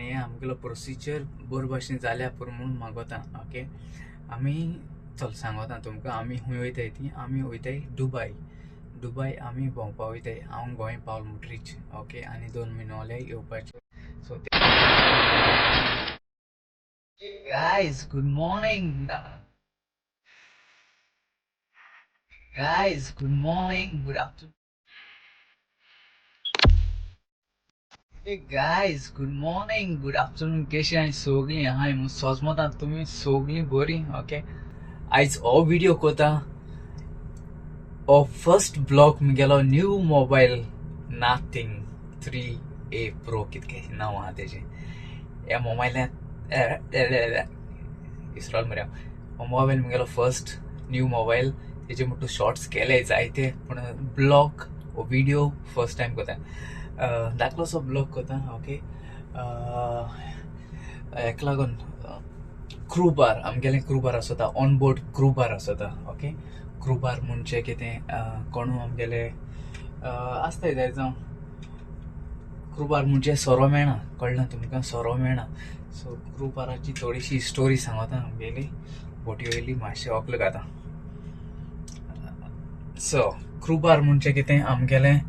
आनी हें आमगेलो प्रोसिजर बरे भाशेन जाल्या पुरो म्हणून मागोता. ओके, आमी चल सांगोता तुमकां आमी खंय वयताय ती. आमी वयताय दुबाय. दुबाय आमी भोंवपा वयताय. हांव गोंय पावल म्हणटरीच. ओके, आनी 2 म्हयनो जाले येवपाचे. So guys, good morning. Guys, good morning, good afternoon. Hey guys, good morning, good afternoon. कशी आहाय सगळीं? आहाय म्हूण सोजमता तुमी सगळीं बरीं. ओके, आयज हो व्हिडिओ कोता, हो फर्स्ट ब्लॉग मुगेलो new mobile Nothing 3A Pro कितकें नांव आहा तेजें. ह्या मोबायलांत इसरोल मरे हो मोबायल मुगेलो फर्स्ट न्यू मोबायल. तेजे म्हण शॉर्ट्स केले जायते, पूण ब्लॉग हो व्हिडिओ फर्स्ट टायम कोता. धाकलोसो ब्लॉग कोता. ओके, हेका लागून क्रू बार आमगेलें क्रू बार आसता, ऑन बोर्ड क्रू बार आसता. ओके, क्रू बार म्हणजे कितें, कोणू आमगेले आसताय जाय जावं. क्रू बार म्हणजे सोरो मेळना, कळना तुमकां? सोरो मेळना. सो क्रू बाराची थोडीशी स्टोरी सांगता. आमगेली बोटी वयली मातशें वक्ल घाता. सो क्रू बार म्हणजे कितें, आमगेलें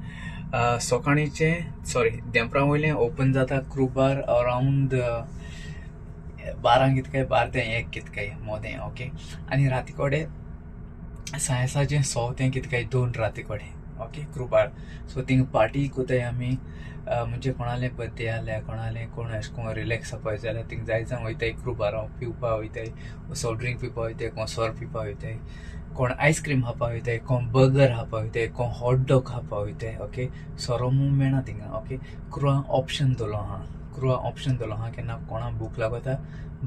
सकाळीचें, सॉरी, देंपरा वयलें ओपन जाता क्रू बार अरावंड 12 कितके, 12 ते 1 कितके मोदें. ओके, आनी राती कडेन सायसाचें 100 ते कितके 2 राती कडेन. Okay, crew bar. So thing party कोताय आमी, म्हणजे कोणाले बर्थडे आहल्यार, कोणाले कोण अशें कोण रिलॅक्स जावपाक जाल्यार थिंग जाय जावं वयताय क्रू बारां पिवपा वयताय, सॉफ्ट ड्रिंक पिवपा वयताय, कोण सोरो पिवपा वयताय, कोण आयस्क्रीम खावपा वयताय, कोण बर्गर खावपा वयताय, कोण हॉट डॉग खावपा वयताय. ओके, सोरो मेळना थिंगा. ओके, क्रुआ ऑप्शन दवरलो आहा, क्रुआ ऑप्शन दवरलो आहा. केन्ना कोणाक भूक लागता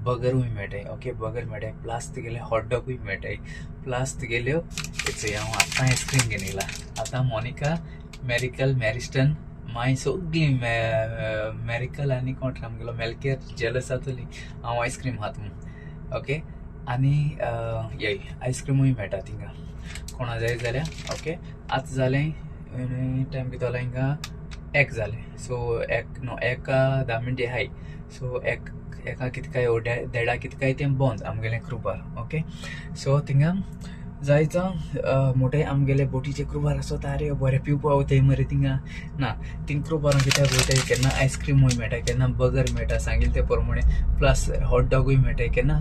बर्गरूय मेळटाय. ओके, बर्गर मेळटाय, प्लस तुगेले हॉट डॉगूय मेळटाय, प्लस तुगेल्यो हांव आतां आयस्क्रीम घेवन येयला. आतां मोनिका, मेरिकल, मॅरिस्टन मागीर सगळीं मेरिकल आनी कोण आमगेलो मेलकेर जेलस जातली हांव आयस्क्रीम खाता म्हूण. ओके, आनी ये आयस्क्रीमूय मेळटा थिंगा कोणा जाय जाल्यार. ओके, आतां जालें टायम कितें जालो हिंगा, 1 जालें. सो 1 न्हू 1 10 मिनटी आहाय. सो 1 कितकाय 1:30 कितकाय तें बंद आमगेलें क्रू बार. ओके, सो थिंगा जायचो मोटे आमगेले बोटीचे क्रू बार आसता. आरे बरें पिवपा वयताय मरे थिंगा ना, थिंग क्रू बारां कित्याक वयताय, केन्ना आयस्क्रीमूय मेळटा, केन्ना बर्गर मेळटा सांगील ते प्रमाणे, प्लस हॉट डॉगूय मेळटा, केन्ना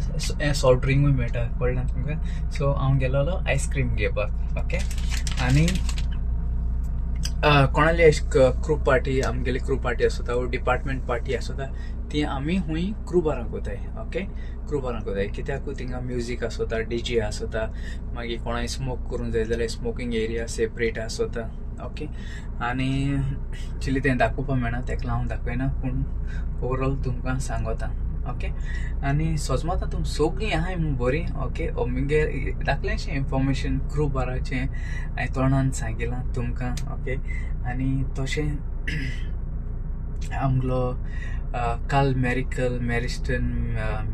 सॉफ्ट ड्रिंकूय मेळटा, कळ्ळें तुमकां? सो हांव गेलोलो आयस्क्रीम घेवपाक. ओके, आनी कोणाली अशी क्रू पार्टी, आमगेली क्रू पार्टी आसता वो डिपार्टमेंट पार्टी आसता, ती आमी हुंय क्रू बारांक वताय. ओके, क्रू बारांक वताय कित्याक थिंगा म्युजीक आसता, डीजे आसता, मागीर कोणाय स्मोक करूंक जाय जाल्यार स्मोकींग एरिया सेपरेट आसता. ओके, आनी एक्चुली तें दाखोवपाक मेळना, तेका हांव दाखयना, पूण ओवरऑल तुमकां सांगता. ओके, आनी सोजमता तुम सगळीं आहाय म्हूण बरीं. ओके, मुगे धाकलेंशें इन्फॉर्मेशन क्रू बाराचें हांवें तोंडान सांगिलां तुमकां. ओके, आनी तशें आमगेलो काल मेरिकल, मॅरिस्टन,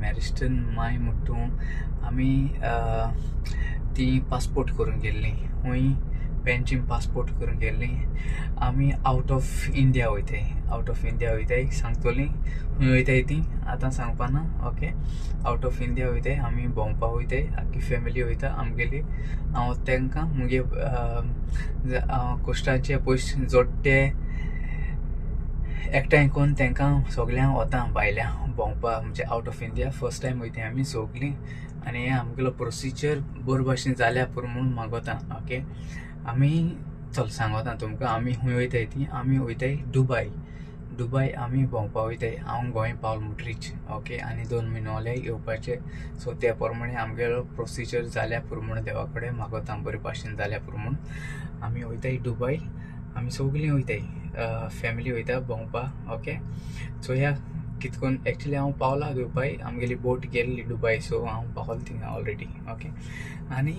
मॅरिस्टन माय म्हणटू आमी ती पासपोर्ट करूंक गेल्लीं, खूंय पेंजीम पासपोर्ट करूंक गेल्लीं. आमी आवट ऑफ इंडिया वयताय, आवट ऑफ इंडिया वयताय, सांगतलीं खंय वयताय ती आतां सांगपा ना. ओके, आवट ऑफ इंडिया वयताय आमी, भोंवपा वयताय, आख्खी फॅमिली वयता आमगेली. हांव तांकां मुगे कोश्टाचे पयशे जोडटे एकठांय करून तांकां सगल्यांक वता भायल्या भोंवपा, म्हणजे out of India first time वयताय आमी सगलीं. आनी हें आमगेलो प्रोसिजर बरे भाशेन जाल्या पुरो म्हणून मागोता. ओके, आमी चल सांगता तुमकां आमी खंय वयताय ती. आमी वयताय दुबाय. दुबाय आमी भोंवपा वयताय. हांव गोंय पावल म्हणटरीच. ओके, आनी 2 म्हयनो जाले येवपाचे. सो त्या प्रमाणे आमगेलो प्रोसिजर जाल्या पुरो म्हणून देवा कडेन मागोता, बरे भाशेन जाल्या पुरो म्हणून. आमी वयताय दुबाय, आमी सगलीं वयताय, फॅमिली वयता भोंवपा. ओके, सो ह्या कितकोन एक्चुली हांव पावला दुबाय, आमगेली बोट गेल्ली दुबाय, सो हांव पावल थिंगा ऑलरेडी. ओके, आनी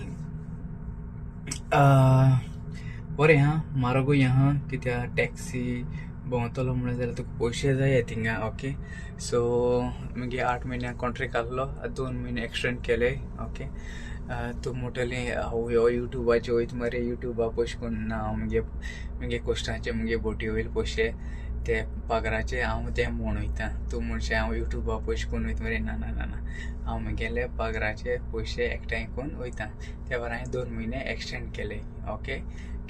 बरें आहा, म्हारगूय आहा, कित्याक टॅक्सी भोंवतलो म्हणून जाल्यार तुका पयशे जाय थिंगा. ओके, सो मागीर 8 म्हयन्या कॉन्ट्रेक्ट आहलो, 2 म्हयने एक्सटेंड केले. ओके, तूं म्हणटलें हांव ह्यो युट्यूबाचेर वयता मरे, युट्यूबा पयशे करून ना, हांव मुगे मुगे कोश्टाचे मुगे बोटी वयले पयशे ते पगाराचे हांव तें म्हूण वयता. तूं म्हणशे हांव युट्यूबा पयशे करून वयता मरे. ना ना ना ना, हांव म्हगेले पगाराचे पयशे एकठांय करून वयता. त्या भायर हांवें 2 म्हयने एक्सटेंड केले. ओके,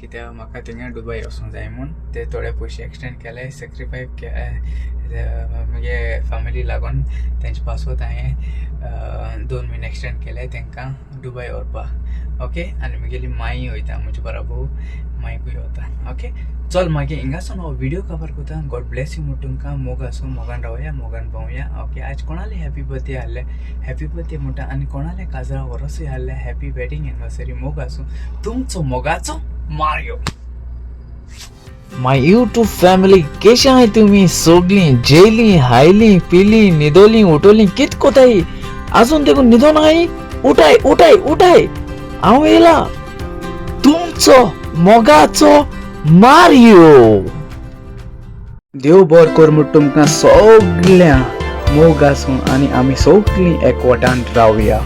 कित्याक म्हाका थिंगा दुबय वचूंक जाय म्हूण ते थोडे पयशे एक्सटेंड केले. सेक्रिफाय म्हगे फॅमिली लागून तेंचे पासत हांवें 2 म्हयने एक्सटेंड केले तांकां दुबय व्हरपाक. ओके, आनी म्हगेली माई वयता म्हजे बराबर, माईकूय वता. ओके, चल मागीर हिंगासून हो व्हिडिओ कवर करता. गॉड ब्लेस you म्हूण तुमकां. मोग आसूं, मोगान रावया, मोगान भोंवया. ओके, आज कोणाले हॅपी बर्थडे आहले हॅपी बर्थडे म्हणटा, आनी कोणाले काजरा वरसूय आहले हॅपी वेडिंग एनिवर्सरी. मोग आसूं, तुमचो मोगाचो मारियो. My YouTube family, केशे आहाय तुमी सोगलीं? जेयलीं, हायलीं, पिलीं, न्हिदोलीं, उठोलीं, कित कोताय? आजून देखून न्हिदोन आहाय? उठाय उठाय उठाय, हांव येयला तुमचो मोगाचो मारियो. देव बर कर म्हूण तुमकां सगळ्यां. मोग आसूं आनी आमी सगळीं एकवटान रावया.